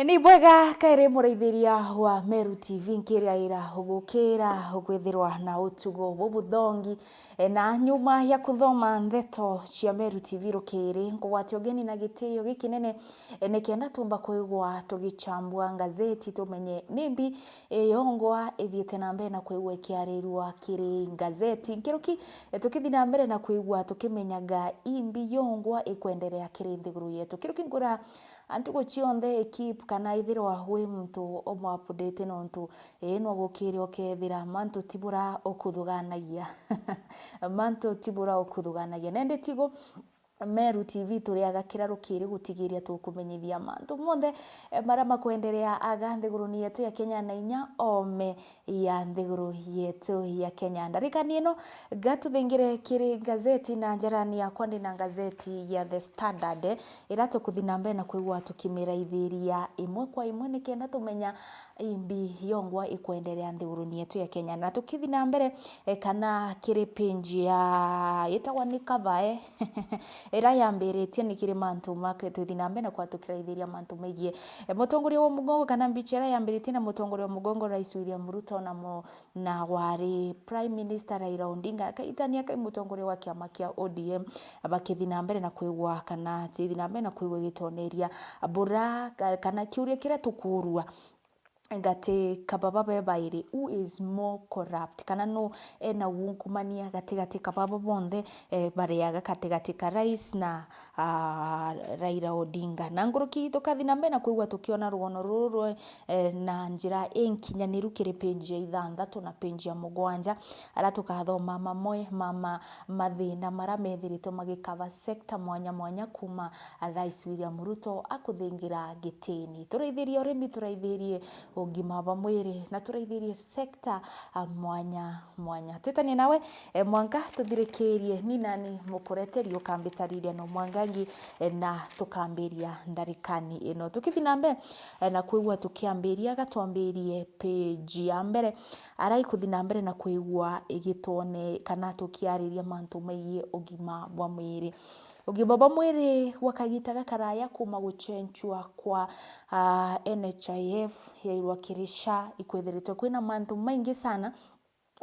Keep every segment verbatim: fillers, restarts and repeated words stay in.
Ni bwega kairi muraithiria wa Meru T V, nkiriaira ugukira ukwithirwa na utugo bubuthongi. E, na nyuma ya kuthoma ndeto cia Meru T V rukiri, nkugwatia ugeni na gitio gikinene, e, nikenda tumba kwigua tugichambua ngazeti, tumenye nimbi, e, yongwa ithiite na mbere na kwigua ikiarirwa kiri ngazeti. Nkiruki, e, tukithi na mbere na kwigua tukimenyaga imbi yongwa ikwenderea kiri nthiguru yetu. Kiruki ngura antu guchionthe ekip kana ithirwa wi muntu umwe update nontu, ii, no gukire ukethira mantu tibura ukuthuganagia. Mantu tibura ukuthuganagia. Nende tigo Meru T V turiaga kira rukiri gutigiria tukumenyithia mantu monthe, e, maria makwenderea aga nthiguruni yetu ya Kenya na inya ome ya nthiguru yetu ya Kenya. Ndarikani ino, gatuthingire kiri ngazeti na njarani yakwa ndi na ngazeti ya The Standard, ira tukuthi na mbere na kwigua tukimiraithiria imwe kwa imwe nikenda tumenya imbi yongwa ikwenderea nthiguruni yetu ya Kenya. Na tukithi na mbere, e, kana kiri page ya, itagwa ni cover, e, ira yambiritie ni kiri mantu make, tuthi na mbere na kwa tukiraithiria mantu megie, e, mutongoria wa mugongo, kana mbicha ira yambiritie na mutongoria wa mugongo Rais William Ruto na mu-, na wari Prime Minister Raila Odinga, kaitania kai mutongoria wa kiama kia O D M, bakithi na mbere na kwigua kana tithi na mbere na kwigua gitoneria bura ka-, kana kiuria kiria tukurua gati ka baba be bairi, who is more corrupt, kana no ena ungumania gatigati ka baba bonthe, eh, bariaga gatigati ka rais na, ah, Raila Odinga. Na nguruki tukathi na mbere na kwigua tukiona rugono ruru rwe, eh, na njira inkinyaniru kiri page ya ithanthatu na page ya mugwanja, aria tukathoma mamwe ma ma-, mathina maria methiritwe magikaba sector mwanya mwanya kuma Rais William Ruto akuthingira gitini. Turaithirie urimi, turaithirie ugima bwa mwiri, na turaithirie sector, ah, mwanya mwanya. Twitanie nawe, eh, mwanka tuthirikirie. Ni nani mukureteri ukambitariria no Mwangangi, eh, na tukambiria ndarikani ino. Tukithi na mbere, eh, na kwigua tukiambiria, gatwambirie page ya mbere, aria ikuthi na mbere na kwigua igitwone kana tukiariria mantu megie ugima bwa mwiri. Ugima bwa mwiri gwa kagita gakaraya kuma guchenchua kwa, ah, N H I F yairwa kiri SHA, ikwithiritwe kwina mantu maingi sana,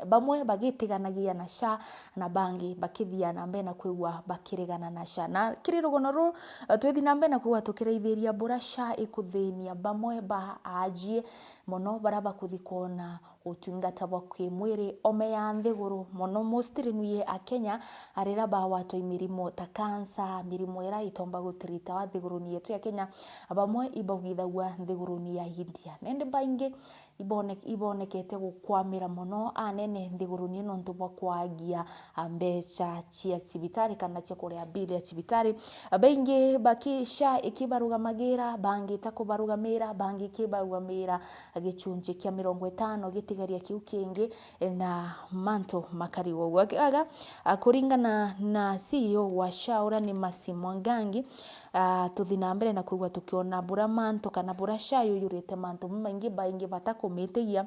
bamwe bagitiganagia na SHA na bangi bakithia na mbere na kwigua bakiregana na SHA. Na kiri rugono ruru, eh, twithi na mbere na kwigua tukiraithiria bura SHA ikuthinia bamwe ba aajie mono baria bakuthi kwona utungata bwa kimwiri ome ya nthiguru, mono mostly nwi a Kenya, arira bagwatwa i mirimo ta cancer, mirimo ira itomba gutiritawa nthiguruni yetu ya Kenya, bamwe ibaugithagua nthiguruni ya India. Na indi baingi ibone-, ibonekete gukwamira mono anene nthiguruni nontu bwa kwagia, a, mbecha cia cibitari kana cia kuria bill ya cibitari. Baingi baki SHA ikibarugamagira, bangi ta kubarugamira, bangi ikibarugamira gicunji kia mirongo itano gitigaria kiu kingi, na mantu makari uguo. Aga, a, kuringana na C E O wa SHA, uria ni Mercy Mwangangi, a, tuthi na mbere na kwigua tukiona bura mantu kana bura SHA yuyurite mantu mamaingi, baingi bata kumitigia.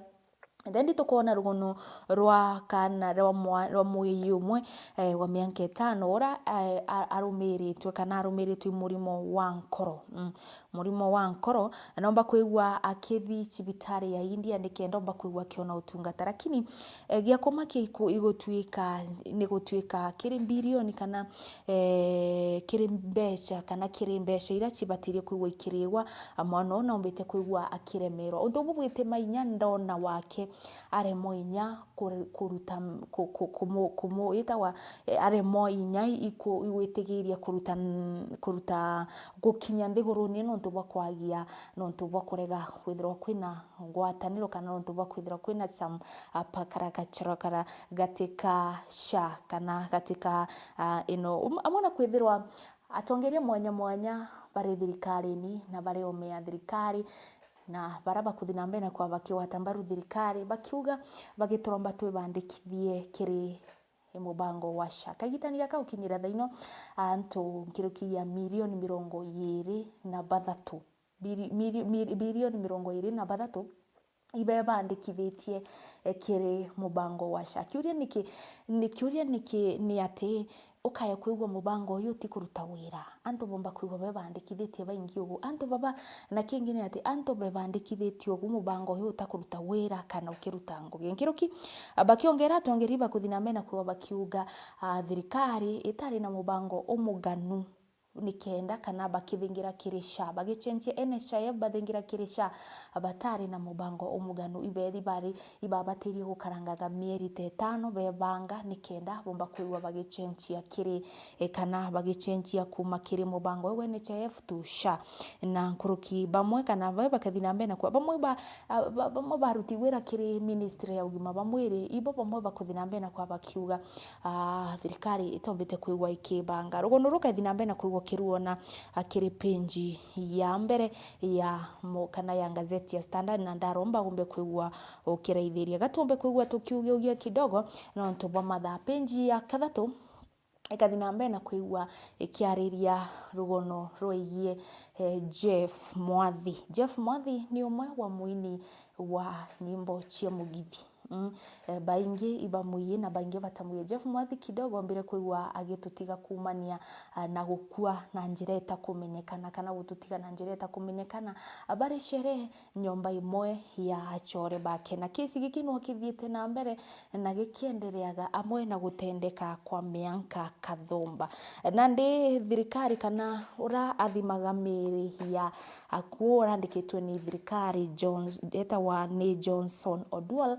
Then tukoona rugono rwa kana rwa mwa-, rwa mwii umwe, eh, wa mianka itano, ura, eh, a-, arumiritwe kana arumiritwe i murimo wa nkoro. Mm, murimo wa nkoro, na omba kwigua akithi cibitari ya India nikenda omba kwigua akiona utungata. Lakini, eh, gia kumakia iku-, igutuika, ni gutuika kiri bilioni kana, eh, kiri mbeca, kana kiri mbeca iria cibatirie kwigua ikirigwa, a, mwana uu naumbite kwigua akiremerwa. Untu bubu bwitema inya ndona wake aremwo inya kuri-, kuruta m-, ku-, ku-, kumu-, kumu-, itagwa, eh, aremwo inya iku-, igwitigiria kuruta n-, kuruta gukinya nthiguruni nontu bwa kwagia, nontu bwa kurega kwithirwa kwina ngwataniro kana nontu bwa kwithirwa kwina some, ah, pakarakacharakara gati ka SHA kana gati ka, ah, ino. Um, amwe na kwithirwa atongeria mwanya mwanya bari thirikarini na bari ome ya thirikari, na bara bakuthi na mbere na kwa bakigwata mbaru thirikari, bakiuga bagituromba twibandikithie kiri mubango wa SHA. Kagitani gaka gukinyira thaino, antu nkiruki ya milioni mirongo iiri na bathatu, biri-, miri-, miri-, bilioni mirongo iiri na bathatu ibebandikithitie, eh, kiri mubango wa SHA. Kiuria niki, ni, kiuria niki, ni ati, Ukaya kwigua mubango uyu utikuruta wira. Antu bomba kwigua bebandikithitie baingi ugu. Antu baba, na kingi ni ati antu bebandikithitie ugu mubango uyu utakuruta wira kana ukiruta ngugi. Nkiruki, a, bakiongera atongeri bakuthi na mbere na kwigua bakiuga, a, thirikari itari na mubango umuganu nikenda kana bakithingira kiri SHA, bagicenjia N H I F bathingira kiri SHA, batari na mubango umuganu. Ibethi bari ibabatirie gukarangaga mieri ta itano bebanga nikenda bomba kwigua bagicenjia kiri, e, kana bagicenjia kuma kiri mubango wa N H I F to SHA. Na nkuruki bamwe kana bae bakathi na mbere na kwa bamwe ba, a, ba, bamwe baruti wira kiri ministry ya ugima bwa mwiri, ibo bamwe bakuthi na mbere na kwa bakiuga, ah, thirikari itombete kwigua ikibanga. Rugono rukathi na mbere na kwigua kiruona, ah, kiri page ya mbere ya mo-, kana ya ngazeti ya Standard, na ndaromba umbe kwigua ukiraithiria. Gatumbe kwigua tukiugiugia kidogo nontu bwa mathaa. Page ya kathatu ikathi na mbere na kwigua ikiariria rugono rwegie, eh, Jeff Mwathi. Jeff Mwathi ni umwe wa muini wa nyimbo cia mugithi. Mm. Eh, baingi ibamwiye na baingi batamwiye. Jeff Mwathi kidogo ombire kwigua agitutiga kumania, ah, na gukua na njira itakumenyekana, kana gututiga na njira itakumenyekana, ah, bari sherehe nyomba imwe ya achore bake. Na kesi giki no kithiite na mbere na gikiendereaga amwe na gutendeka kwa mianka kathumba. Nandi thirikari kana ura athimaga miiri ya akuo urandikitwe ni thirikari, John-, etawa ni Johnson Oduor,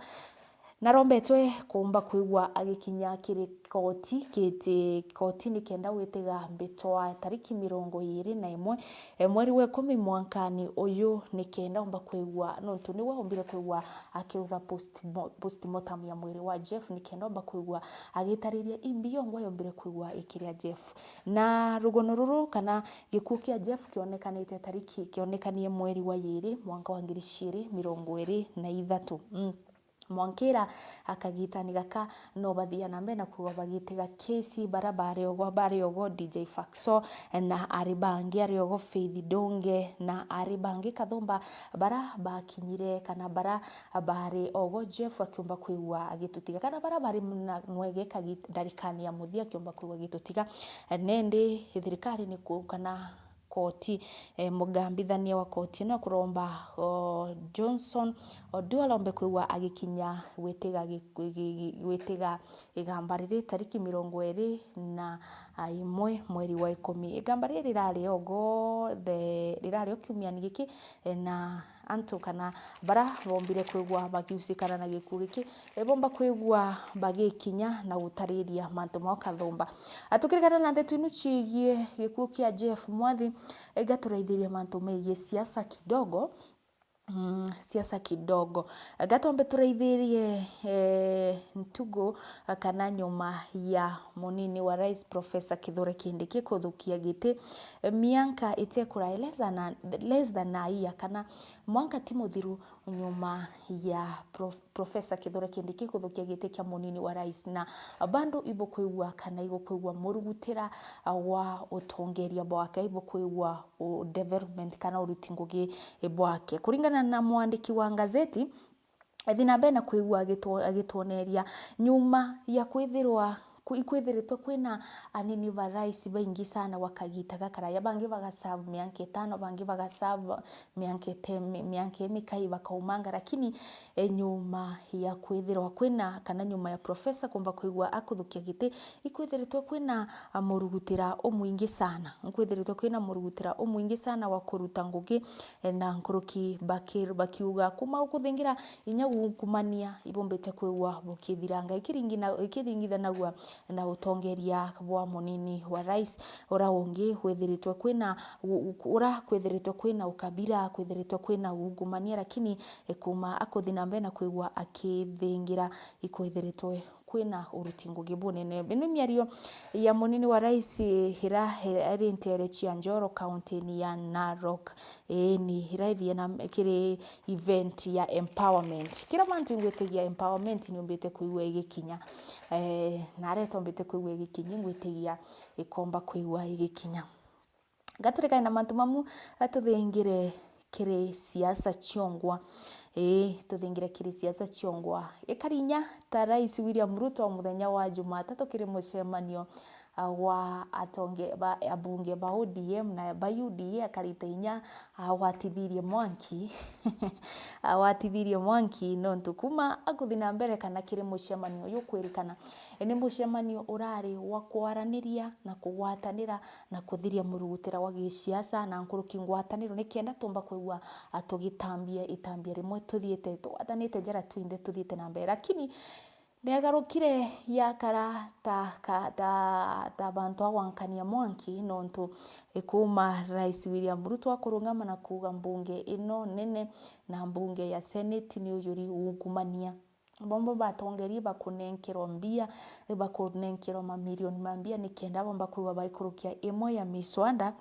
narombetwe kuumba kwigua agikinya kiri koti, kiti koti nikenda gwitiga mbitwa tariki mirongo iiri na imwe, e, mweri wa ikumi mwankani uyu, nikenda umba kwigua, nontu niwe ombire kwigua akiutha post-, postmortem ya mwiri wa Jeff, nikenda umba kwigua agitariria imbi yongwa yombire kwigua ikiria Jeff. Na rugono ruru kana gikuo kia Jeff kionekanite tariki, kionekanie mweri wa iiri, mwanka wa ngiri ciiri mirongo iiri na ithatu. Mm. Mwankira akagitani gaka no bathia na mbere na kwigua bagitega kesi, bara bari ogo, bari ogo D J Faxo, na ari bangi ari ogo Faith Ndunge, na ari bangi kathumba, bara bakinyire kana bara bari ogo Jeff akiumba kwigua agitutiga, kana bara bari na nwege kagi-, ndarikani ya muthia akiumba kwigua agitutiga. Nendi thirikari ni ku-, kana koti, eh, mugambithania wa koti ino kuromba, o, Johnson Oduor ombe kwigua agikinya gwitiga gi-, gi-, gi-, gwitiga igamba riri tariki mirongo iiri na imwe mweri wa ikumi. Igamba riri rirari ogo the, rirari o kiumiani giki, eh, na antu kana bara bombire kwigua bagiusikana na gikuo giki, e, bomba kwigua bagikinya na gutariria mantu mao kathumba. A, tukirikana na ndeto inu ciigie gikuo kia Jeff Mwathi, e, gaturaithiria mantu megie siasa kidogo. Mm, siasa kidogo. E, gatombe turaithirie, e, ntugu, a, kana nyuma ya munini wa rais Professor Kithure Kindiki kuthukia giti, e, mianka itekurae less than, less than a year, kana mwanka ti muthiru nyuma ya Prof-, Professor Kithure Kindiki kuthukia giti kia munini wa rais, na bandu ibukwigua kana igukwigua murugutira wa utongeria bwake, ibukwigua u-, development kana uruti ngugi bwake. Kuringana na mwandiki wa ngazeti, ethi na mbere na kwigua agitwo-, agitwoneria nyuma ya kwithirwa Kwi-, ikwithiritwe kwina anini ba rais baingi sana wa kagita gakaraya, bangi bagaserve mianka itano, bangi bagaserve mianka ite-, mi-, mianka imikai bakaumanga, lakini, e, nyuma ya kwithirwa kwina, kana nyuma ya professor kumba kwigua akuthukia giti, ikwithiritwe kwina, a, murugutira umwingi sana, ikwithiritwe kwina murugutira umwingi sana wa kuruta ngugi, e, na nkuruki baki-, bakiuga kuma ukuthingira inya gukumania ibumbite kwigua bukithiranga ikiringina-, ikiringithanagua na utongeria bwa munini wa rais. Ura ungi kwithiritwe kwina u-, u-, ura kwithiritwe kwina ukabira, kwithiritwe kwina ungumania, lakini, e, kuma akuthi na mbere na kwigua akithingira, ikwithiritwe kwina uruti ngugi bunene. Ino miario ya munini wa rais, e, ira, ira iri ntere cia Njoro, kaunti-ini ya Narok. Ii, ni iraithie na kiri event ya empowerment. Kira mantu ingwitigia empowerment niumbite kwigua igikinya. Eh, na aria itombite kwigua igikinya, ingwitigia ikomba kwigua igikinya. Gaturikane na mantu mamu, atuthingire kiri siasa ciongwa. Ii, tuthingire kiri siasa ciongwa. Ikarinya ta Rais William Ruto muthenya wa Jumatatu kiri mucemanio a, wa atonge-, ba, abunge ba O D M na ba U D A akarite inya agwatithirie mwanki. Agwatithirie mwanki nontu kuma akuthi na mbere kana kiri mucemanio uyu kwirikana, e, ni mucemanio urari wa kwaraniria na kugwatanira na kuthiria murugutira wa gisiasa na nkuruki ngwataniro, nikenda tumba kwigua, a, tugitambia itambia rimwe tuthiite tugwatanite njara twinthe tuthiite na mbere. Lakini niagarukire yakara ta, ka, ta, ta bantu a gwankania mwanki, nontu ikuma Rais William Ruto akurungama na kuuga mbunge ino nene na mbunge ya Senate ni uyuri ungumania. Bombo batongerie bakunenkerwa mbia, bakunenkerwa mamirioni ma mbia nikenda bomba kwigua baikurukia imwe ya miswanda.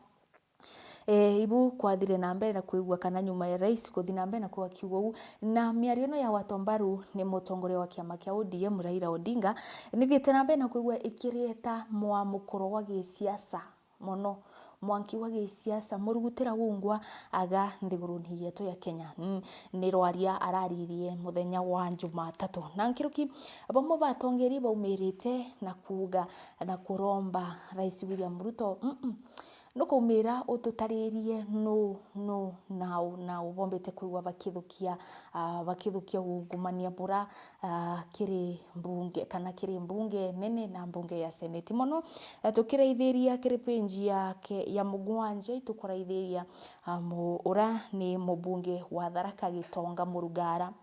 E, ibu kwathire na mbere na kwigua kana nyuma ya rais kuthi na mbere na kwigua kiugo uu, na miario ino yagwatwa mbaru ni mutongoria wa kiama kia O D M Raila Odinga, nithiite na mbere na kwigua ikireta mwamukuro wa gisiasa mono, mwanki wa gisiasa, murugutira wungwa aga nthiguruni yetu ya Kenya. Mm, ni rwaria araririe muthenya wa Jumatatu. Na nkiruki, bamwe batongeria baumirite na kuuga na kuromba Rais William Ruto, mm, nukaumira ututaririe nu, nu, nau, nau bombite kwigua bakithukia, ah, bakithukia ungumania bura, ah, kiri mbunge, kana kiri mbunge nene na mbunge ya seneti. Mono, eh, tukiraithiria kiri page ya ke-, ya mugwanja, itukuraithiria, ah, mu-, ura ni mubunge wa Tharaka Gitonga Murugara.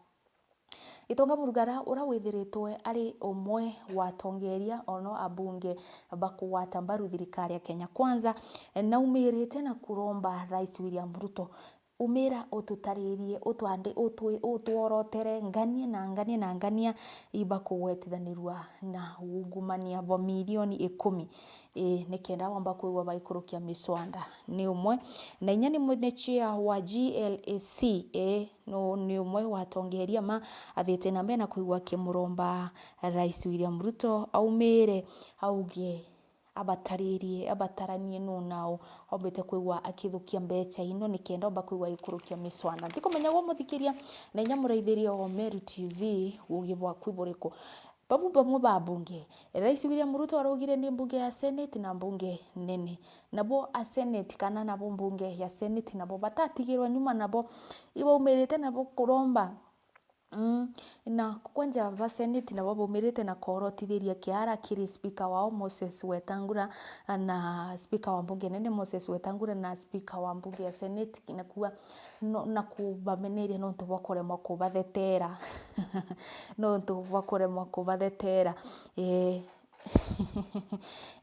Gitonga Murugara, ura withiritwe ari umwe wa atongeria ono abunge bakugwata mbaru thirikari ya Kenya Kwanza, eh, naumirite na kuromba Rais William Ruto, umira ututaririe, utwandi-, utwi-, utworotere ngania na ngania na ngania ibakugwetithanirua na ungumania bwa milioni ikumi. Ii, nikenda wamba kwigua baikurukia miswanda ni umwe. Na inya ni mu-, ni chair wa G L A C, ii, nu-, ni umwe wa atongeria ma athiite na mbere na kwigua akimuromba Rais William Ruto aumire auge, abataririe, abataranie nu nau ombite kwigua akithukia mbecha ino nikenda omba kwigua agikurukia miswanda. Ntikumenya gwe muthikiria na inya muraithiria wa Meru T V, uugi bwaku buriku? Bamwe bamwe ba mbunge, Rais William Ruto araugire ni mbunge ya seneti na mbunge nene. Nabo a seneti kana nabo mbunge ya seneti nabo batatigirwa nyuma, nabo ibaumirite nabo kuromba. Mm, na kwanja ba seneti nabo baumirite na korotithiria kiara kiri spika wao Moses Wetangula, na spika wa mbunge nene Moses Wetangula na spika wa mbunge ya seneti, na kuuga no, na kubameneria nontu bwa kuremwa kubathetera. Nontu bwa kuremwa kubathetera. Eh,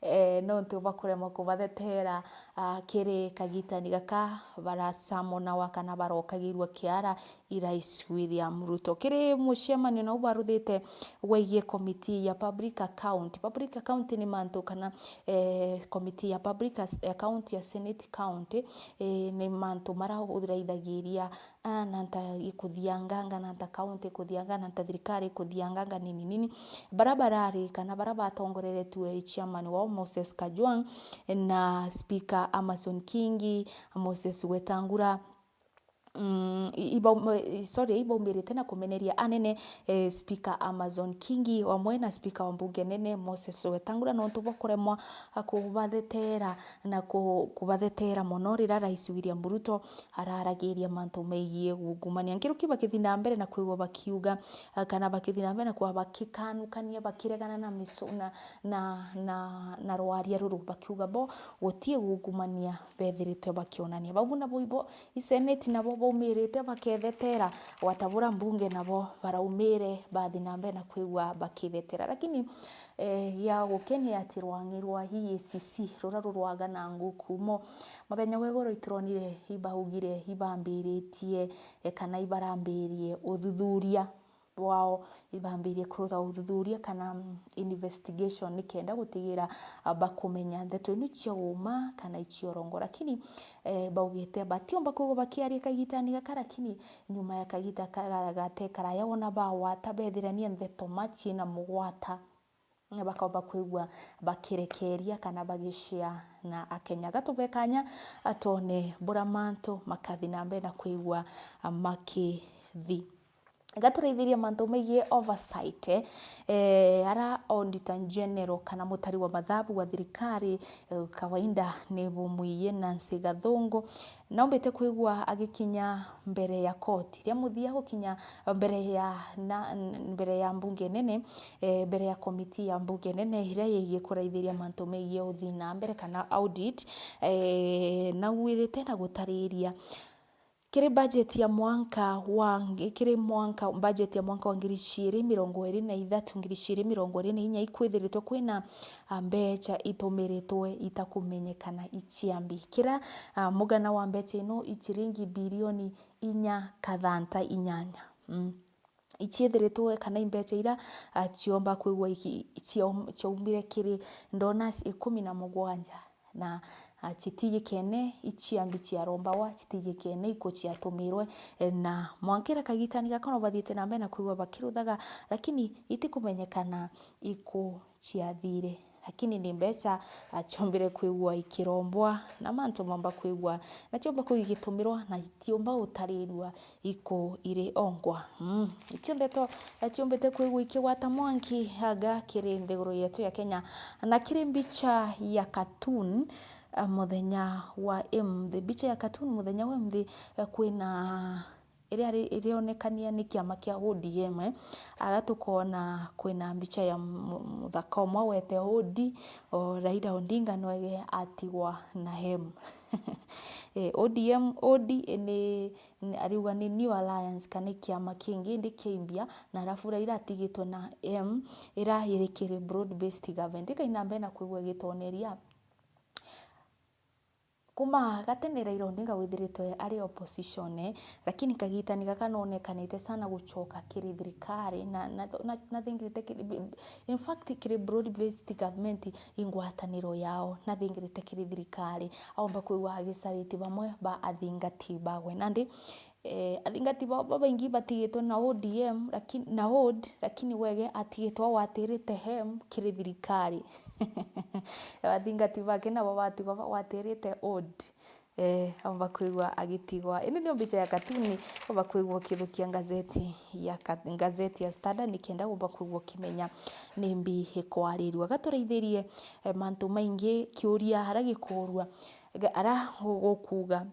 eh, nontu bwa kuremwa kubathetera, ah, kiri kagitani gaka baracamonawa kana barokagirua kiara i Rais William Ruto. Kiri mucemanio nau baruthite wegie komiti ya public account. Public account ni mantu kana, eh, komiti ya public as-, account ya Senate County, eh, ni mantu marauraithagiria, ah, na nta ikuthianganga, na nta county ikuthianganga, na nta thirikari ikuthianganga nini nini. Bara barari kana bara batongoreretue i chairman wao Moses Kajwang' na speaker Amason Kingi, Moses Wetangula, mm, i-, ibau-, i-, sorry, ibaumirite na kumeneria anene, eh, speaker Amason Kingi, amwe na speaker wa mbunge nene Moses Wetangula, nontu bwa kuremwa, a, kubathetera na ku-, kubathetera mono rira Rais William Ruto araragiria mantu megie gungumania. Nkiruki bakithi na mbere na kwigua bakiuga, a, kana bakithi na mbere na kwigua bakikanukania, bakiregana na miso-, na, na, na, na rwaria ruru, bakiuga bo gutie gungumania bethirite bakionania. Bau nabo ibo i seneti nabo baumirite bakethetera, gwata bura mbunge nabo baraumire bathi na mbere na kwigua bakithetera. Lakini, eh, gia gukenia ati rwang'i rwa E A C C rura rurwaga na ngukumo, muthenya wa igoro ituronire ibaugire ibambiritie, eh, kana ibarambirie uthuthuria bwao, ibambirie kurutha uthuthuria kana, mm, investigation nikenda gutigira, ah, bakumenya ndeto ino cia uma kana icia urongo. Lakini, eh, baugite batiumba kwigua bakiaria kagitani gaka, lakini nyuma ya kagita ka-, ga-, gate karaya wona bagwata bethirania ndeto ma ciina mugwata, na bakomba kwigua bakirekeria kana bagishare na Akenya. Gatube kanya atone bura mantu makathi na mbere na kwigua, ah, makithi. Gaturaithirie mantu megie oversight, eh, ara Auditor General kana mutari wa mathabu wa thirikari, eh, kawaida ni bumwiye Nancy Gathungu, naumbite kwigua agikinya mbere ya koti. Ria muthia gukinya mbere ya na, mbere ya mbunge nene, eh, mbere ya komiti ya mbunge nene iria yegie kuraithiria mantu megie uthii na mbere kana audit, eh, nauirite na gutariria kiri budget ya mwanka wa ngi-, kiri mwanka, budget ya mwanka wa ngiri ciiri mirongo iri na ithatu, ngiri ciiri mirongo iri na inya, ikwithiritwe kwina, ah, mbecha itumiritwe itakumenyekana iciambi. Kira, ah, mugana wa mbecha ino i ciringi bilioni inya kathanta inyanya. Mm. Iciithiritwe kana i mbecha ira, ah, ciomba kwigua iki-, ciom-, ciaumire kiri donors ikumi na mugwanja. Na, ah, citijikene iciambi ciarombawa, citijikene iku ciatumirwe, eh, na mwanka ira kagitani gaka no bathiite na mbere na kwigua bakiruthaga, lakini itikumenyekana iku ciathire. Lakini ni mbecha, ah, ciombire kwigua ikirombwa, na mantu momba kwigua, na ciomba kwigua igitumirwa, na itiumba gutarirua iku iri ongwa. Mm. Icio ndeto, eh, ciumbite kwigua ikigwata mwanki aga kiri nthiguru yetu ya Kenya. Na kiri mbicha ya cartoon, eh, muthenya wa imthi, mbicha ya cartoon muthenya wa imthi, eh, kwina iria ri-, irionekania ni kiama kia O D M, eh. Aga tukona kwina mbicha ya mu-, muthaka umwe wete O D, o Raila Odinga nwege atigwa na hem. Eh, O D M, O D ni, ni, ariuga ni New Alliance kana i kiama kingi indi kia imbia, na arafu Raila atigitwe na M, ira iri kiri broad based government. Ikaina mbere na kwigua igitoneria. Kuma gatene Raila Odinga withiritwe ari opposition, eh, lakini kagitani gaka nonekanite sana gucoka kiri thirikari, na, na, na, nathingirite kiri, in fact, kiri broad based government ingwataniro yao, nathingirite kiri thirikari. Aomba kwigua agicariti bamwe ba athingati bagwe. Nandi, eh, athingati bao babaingi batigitwe na O D M, lakini, na O D, lakini wege atigitwe agwatirite hem kiri thirikari. Athingati bake nabo batigwa bagwatirite O D. Eh, aomba kwigua agitigwa. Ino nio mbicha ya katuni, aomba kwigua ukithukia ngazeti ya ka-, ngazeti ya Standard, nikenda gomba kwigua ukimenya ni mbi ikwarirua. Gaturaithirie, eh, mantu maingi, kiuria ara gikurua, ga-, ara gu-, gukuga,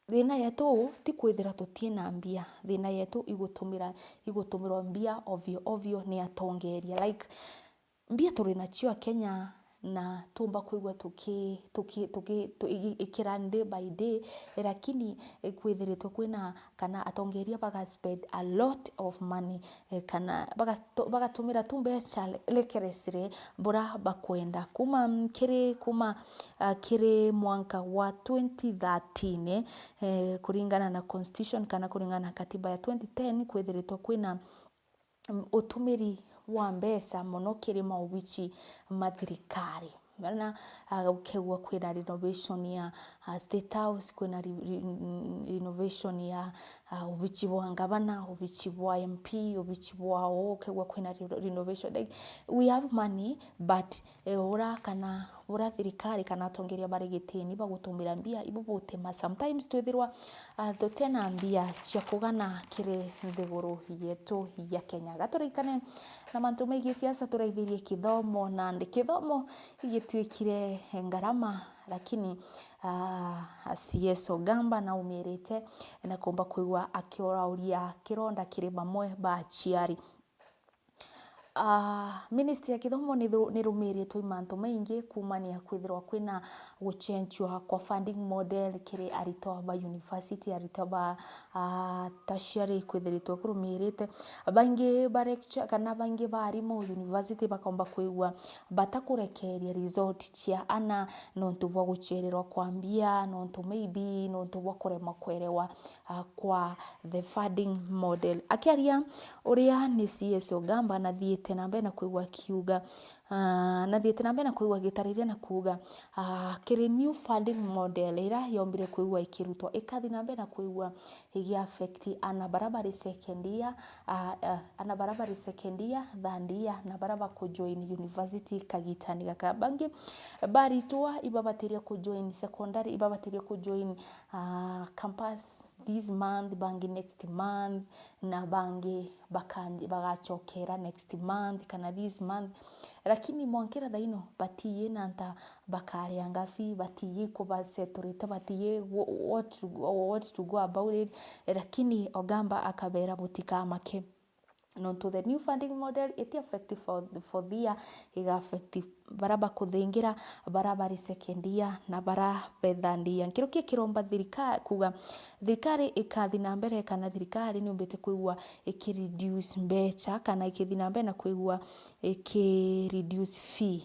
thina yetu ti kwithira tutina mbia, thina yetu igutumira, igutumirwa mbia ovyo ovyo ni atongeria. Like, mbia turi nacio a Kenya, na tumba kwigua tuki-, tuki-, tuki-, tu-, i-, i-, ikira day by day, lakini, eh, kwithiritwe kwina kana atongeria baga spend a lot of money, eh, kana bagato-, bagatumira tu mbecha recklessly bura bakwenda. Kuma, mm, kiri, kuma, ah, kiri mwanka wa twenty thirteen, eh, kuringana na constitution kana kuringana na katiba ya twenty ten, kwithiritwe kwina, mm, utumiri wa mbecha mono kiri maubichi ma thirikari. Bana, ah, ukegua kwina renovation ya, ah, State House, kwina re-, re-, mm, renovation ya, ah, ubichi bwa ngavana, ubichi bwa M P, ubichi bwa uu, ukegua kwina re-, renovation. Like, we have money, but, eh, ura kana, ura thirikari kana atongeria bari gitini bagutumira mbia, ibo butema. Sometimes twithirwa, ah, tutena mbia cia kugana kiri nthiguru yetu ya Kenya. Gaturikane na mantu megie siasa, turaithirie kithomo, nandi kithomo igituikire ngarama, lakini, ah, C S Ogamba naumirite na kumba kwigua akiurauria kironda kiri bamwe ba aciari. Ah, Ministry ya Kithomo ni thu-, ni rumiritwe i mantu maingi kumania kwithirwa kwina gucenjua kwa funding model kiri aritwa ba university, aritwa ba, ah, tertiary kwithiritwe kurumirite. Baingi ba lecture-, kana baingi ba arimu university bakomba kwigua batakurekeria result cia ana nontu bwa gucererwa kwa mbia, nontu maybe nontu bwa kuremwa kwerewa, ah, kwa the funding model. Akiaria uria ni C S Ogamba nathiite na mbere na kwigua akiuga, ah, nathiite na mbere na kwigua agitariria na kuuga, ah, kiri new funding model ira yombire kwigua ikirutwa, ikathi na mbere na kwigua igi affect ana bara bari second year, ah, ah, ana bara bari second year, third year, na bara bakujoin university kagitani gaka. Bangi baritwa ibabatirie kujoin secondary, ibabatirie kujoin, ah, campus this month, bangi next month, na bangi bakanji-, bagacokera next month kana this month. Lakini mwankira thaino batiyi na nta bakarianga fee, batiyi kubasetorete, batiyi wh-, what to, what to go about it. Lakini Ogamba akabera butikamake. Nontu the new funding model iti affect for, for the year, iga affect bara bakuthingira, bara bari second year, na bara be third year. Nkiruki kiromba thirikari kuga, thirikari ikathi na mbere, kana thirikari niumbite kwigua ikireduce mbecha, kana ikithi na mbere na kwigua ikireduce fee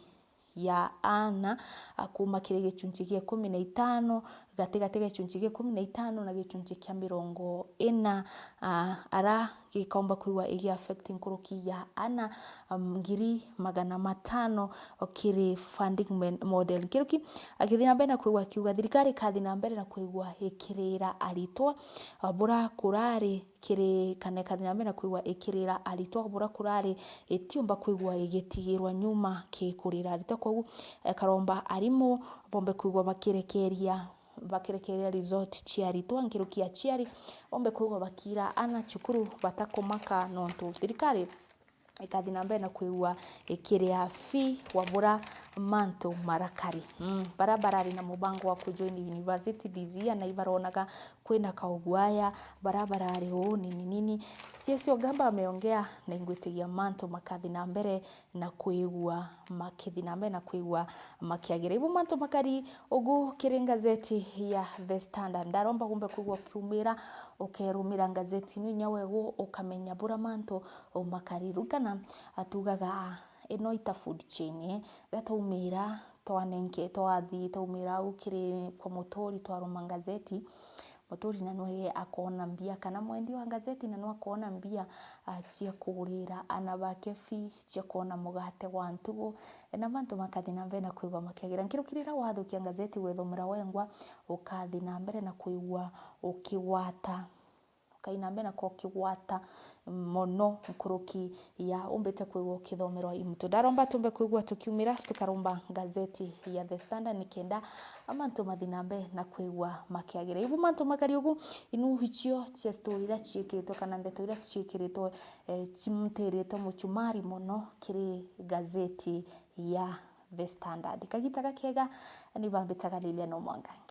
ya ana, a, kuma kiri gichunchi gia ikumi na itano, gatigati ga gichunchi gia ikumi na itano na gichunchi kia mirongo ina, a, ara gikaumba kwigua igi affect nkuruki ya ana, um, ngiri magana matano kiri funding men-, model. Nkiruki akithi na mbere na kwigua akiuga thirikari ikathi na mbere na kwigua ikirira aritwa, a, bura kurari kiri, kana ikathi na mbere na kwigua ikirira aritwa bura kurari itiumba kwigua igitigirwa nyuma ki kurira aritwa. Koguo, e, karomba arimu bombe kwigua bakirekeria, bakirekeria result cia aritwa, nkiruki ya aciari bombe kwigua bakira ana cukuru batakumaka, nontu thirikari ikathi na mbere na kwigua ikiria fee wa bura mantu marakari. Mm, bara barari na mubango wa kujoin university this year na ibaronaga kwina kaugwaya, bara barari uu nini nini. C S Ogamba ameongea na ingwitigia mantu makathi na mbere na kwigua makithi na mbere na kwigua makiagira. Ibu mantu makari ugu kiri ngazeti ya The Standard. Ndaromba gumbe kwigua ukiumira, ukerumira ngazeti inu inya wegu ukamenya bura mantu umakari. Rugana atugaga ino ita food chain, eh. Riria twaumira, twanenke, twathi, twaumira au kiri kwa muturi, twaruma ngazeti. Muturi na nwe akoona mbia, kana mwendi wa ngazeti na nwe akoona mbia, ah, cia kugurira ana bake fee, cia koona mugate wa ntugu, na mantu makathi na mbere na kwigua makiagira. Nkiruki riria wathukia ngazeti wethomera wengwa, ukathi na mbere na kwigua ukigwata. Ukathi na mbere na kwigua ukigwata mono nkuruki ya umbite kwigua ukithomerwa i muntu. Ndaromba tumbe kwigua tukiumira, tukaromba ngazeti ya The Standard nikenda mantu mathi na mbere na kwigua makiagira. Ibu mantu makari ugu, inu icio cia story iria ciikiritwe kana ndeto iria ciikiritwe, eh, cimutiritwe muchumari mono kiri ngazeti ya The Standard. Kagita gakega, ni bambitaga Lilian Omwangangi.